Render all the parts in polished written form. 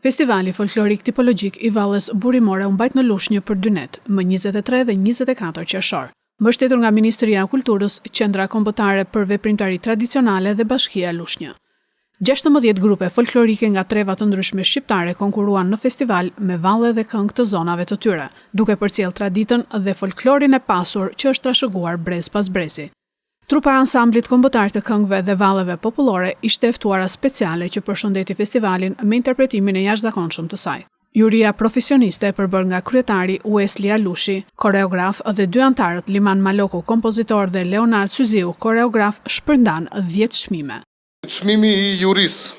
Festivali folklorik tipologjik i Valles Burimore u mbajt në Lushnjë për dy net, më 23 dhe 24 qershor. Mbështetur nga Ministria e Kulturës, Qendra Kombëtare për Veprimtari Tradicionale dhe Bashkia Lushnjë. 16 grupe folklorike nga treva të ndryshme shqiptare konkurruan në festival me valle dhe këngë të zonave të tyre, duke përcjellë traditën dhe folklorin e pasur që është trashëguar brez pas brezi. Trupa e Ansamblit Kombëtar të Këngëve dhe Valleve Popullore ishte e ftuara speciale që përshëndeti festivalin me interpretimin e jashtëzakonshëm të saj. Juria profesioniste e përbërë nga kryetari Uesli Alushi, koreograf dhe dy anëtarët Liman Maloku, kompozitor dhe Leonard Syziu, koreograf, shpërndanë 10 çmime. Çmimi i jurisë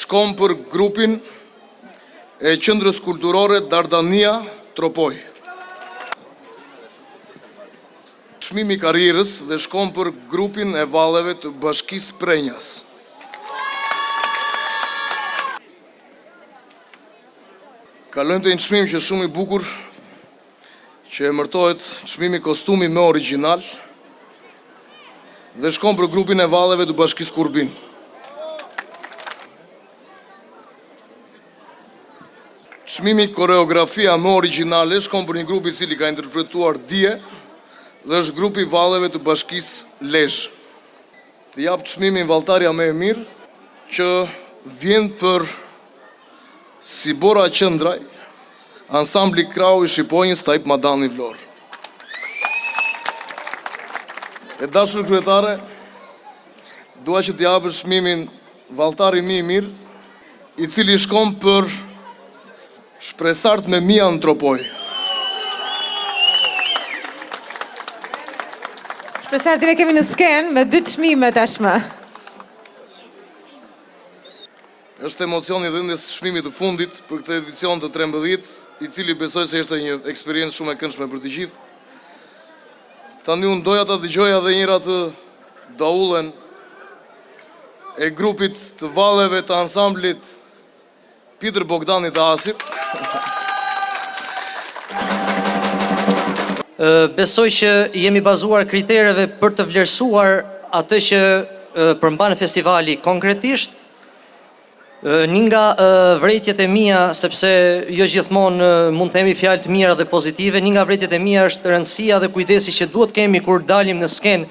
shkon për grupin e Qendrës Kulturore Dardania Tropojë. Çmimi i karrierës dhe shkon për grupin e valleve të Bashkisë Prrenjas. Kalojmë te një çmim që është shumë i bukur, që emërtohet çmimi kostumi më origjinal dhe shkon për grupin e valleve të Bashkisë Kurbin. Çmimi koreografia më origjinale shkon për një grup i cili ka interpretuar dje dhe është grupi i valleve të Bashkisë Lezhë. Të jap çmimin valltarja më e mirë që vjen për Sibora Qendraj, ansambli Krahu i Shqiponjës Taip Madani Vlorë. E dashur kryetare, dua që të japësh çmimin valltari më i mirë, i cili shkon për Shpresart me Mia në Tropojë. Shpresartin e kemi në skenë me dy çmime tashmë. Është emocioni i dhënies së çmimit të fundit për këtë edicion të 13, i cili besoj se ishte një eksperiencë shumë e këndshme për të gjithë. Tani unë doja ta dëgjoja edhe një herë atë daullen e grupit të valleve të ansamblit Pjetër Bogdani të Hasit. Besoj që jemi bazuar kritereve për të vlerësuar atë që përmban festivali konkretisht. Një nga vërejtjet e mia, sepse jo gjithmonë mund të themi fjalë të mira dhe pozitive, një nga vërejtjet e mia është rëndësia dhe kujdesi që duhet kemi kur dalim në skenë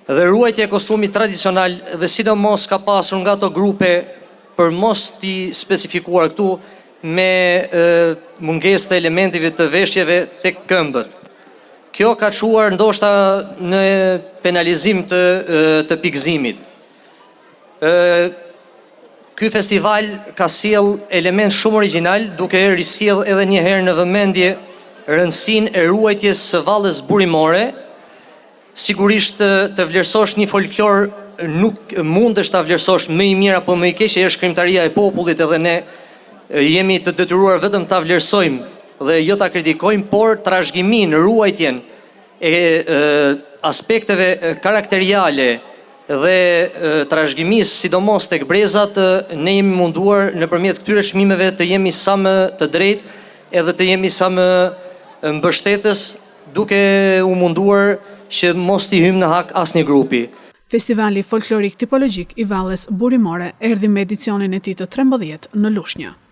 dhe ruajtja e kostumit tradicional dhe sidomos ka pasur nga ato grupe për mos t'i specifikuar këtu me mungesë të elementeve të veshjeve tek këmbët. Kjo ka çuar ndoshta në penalizim të të pikëzimit. Ky festival ka sjellë element shumë origjinal duke risjellë edhe një herë në vëmendje rëndësinë e ruajtjes së valles burimore, Sigurisht të vlerësosh një folklor nuk mundesh ta vlerësosh më i mirë apo më i keq, ajo është krijimtaria e popullit edhe ne jemi të detyruar vetëm ta vlerësojmë dhe jo ta kritikojmë, por trashëgiminë, ruajtjen e aspekteve karakteriale dhe trashëgimisë sidomos tek brezat, ne jemi munduar nëpërmjet këtyre çmimeve të jemi sa më të drejtë edhe të jemi sa më mbështetës duke u munduar që mos t'i hyjmë në hak asnjë grupi. Festivali folklorik tipologjik i Valles Burimore erdhi me edicionin e tij të 13 në Lushnjë.